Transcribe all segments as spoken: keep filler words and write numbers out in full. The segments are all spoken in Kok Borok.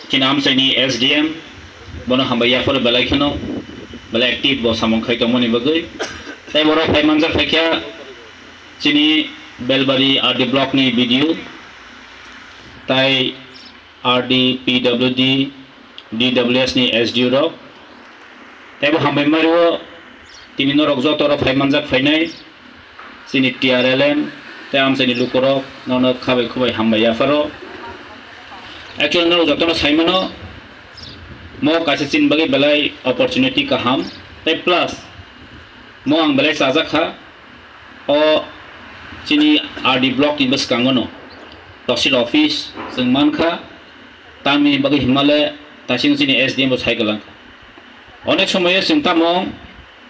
Chini amchaini S D M, bono hambai yapharo belai kheno, belai active bo samung khai tongmani bagwi. Tai borok phai manjak phaikha chini Belbari R D block ni B D O, tai R D, P W D, D W S ni S D O rok. Tei bo hambai mario tini norok joto rok phai manjak phainai chini T R L M tei amchaini lukurok nono khabai khubai hambai yapharo. Actually norok jotono saimano mo kaisa chini bagwi belai opportunity kaham tei plus mo ang belai chajak kha. O chini R D block ni bwskango no Tahsil office chwng mankha, tamni bagwi himale tasing chini S D M bo sai kwlangkha. Onek somoyo chwng tamo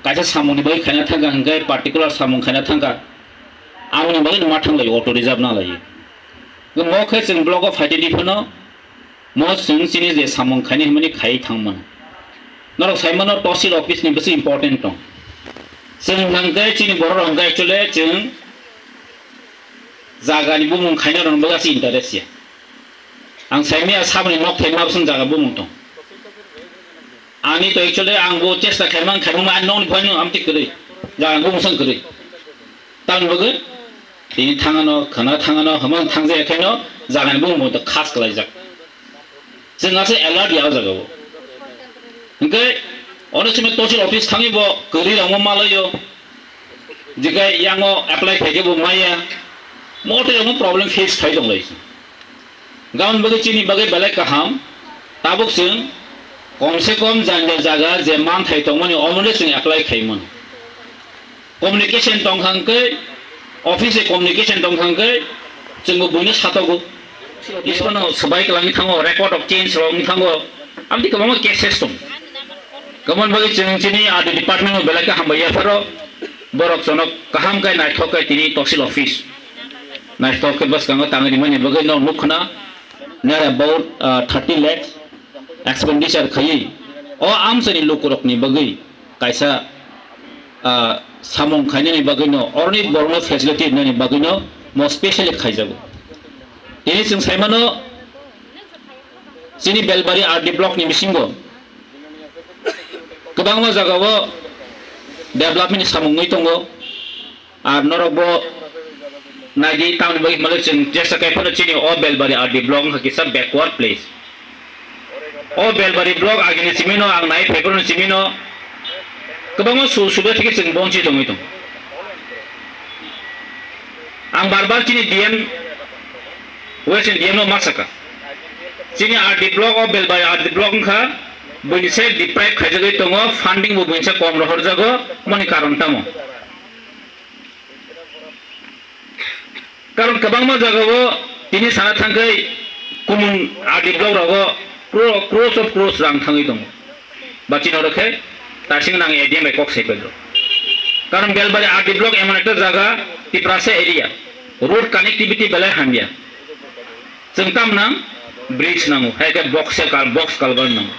kaisa samungni bagwi khaina thangkha, hwnkhe particular samung khaina thangkha, amoni bagwi no ma thanglaio, auto reserve nanglaio. Mo khe chwng block o phaitidi phano mo chwng chini je samung khaini hwnmani khaiwi thangmano. Norok saimano Tahsil office ni bisi important tong. Chwng hwnkhe chini borok rok hwnkhe actually chwng jagani bumung khaina rok bagwi interest ya. Ang saimaya saboni nok thaima bwswng jaga bumung tong. Ani to actually ang bo chesta khaimang khaimang ani nokni phano amtwi kwrwi. Jaga bumung swng kwrwi. Tamni bagwi tini thangano, khwna thangano, hwnmano thangjaya khaino jagani bumung bo khas khlaijak. Chwng aswk alert ya o jagao. Hwnkhe ono simi Tahsil office thangwi bo kwrwi rangma malaio. Jikhe yango apply khaikhe bo maya. Mote omo problem face khai tonglai. Gabon bagwi chini bagwi belai kaham. Tabuk chwng kom se kom janja jaga je manthai tongmani omono chwng apply khaimano. Communication tong kha hwnkhe, office communication tong kha hwnkhe, chwngbo buino satogo. Iskano swbai kwlangwi thango, record of change rok wng thango. Amtwi kwbangma cases tong. Kwbangma bagwi chwng chini R D department o belai khe hambai yapharo, borok chwngno kaham khe naithok khe tini Tahsil office naithok khe bwskango tangwi rimani bagwi no nuk khna, near about, uh, thirty lakhs expenditure khaiwi o amchaini lukurokni bagwi kaisa, ah, samung khainani bagwino, oroni borokno facility rwnani bagwino mo specially khaijago. Tini chwng saimano, chini Belbari R D block ni bisingo kwbangma jagao development ni samung wngwi tongo. Ar norok bo naidi, tamni bagwi hwnmale chwng jesa kaiphano chini o Belbari R D block wngkha kisa backward place. O Belbari block agini simino ang nai phaiphuru simino kwbangma su-, suda thikhe chwng bonchi tongwi tong. Ang bar bar chini D M, West D M no ma saka. Chini R D block o Belbari R D block wngkha, buini se deprive khaijagwi tongo, funding bo buini se kom rohorjago, moni karon tamo. Karon kwbangma jagao tini sana thangkhai kumun R D block rogo cro-, crores of crores rang thangwi tongo. Ba chini oro khe tasing nang A D M bai kok sai pedro. Karon Belbari R D block emon ekta jaga Tiprasa area, road connectivity belai hamya. Chwng tam nang bridge nango, hai khe box se kal-, box culvert nango.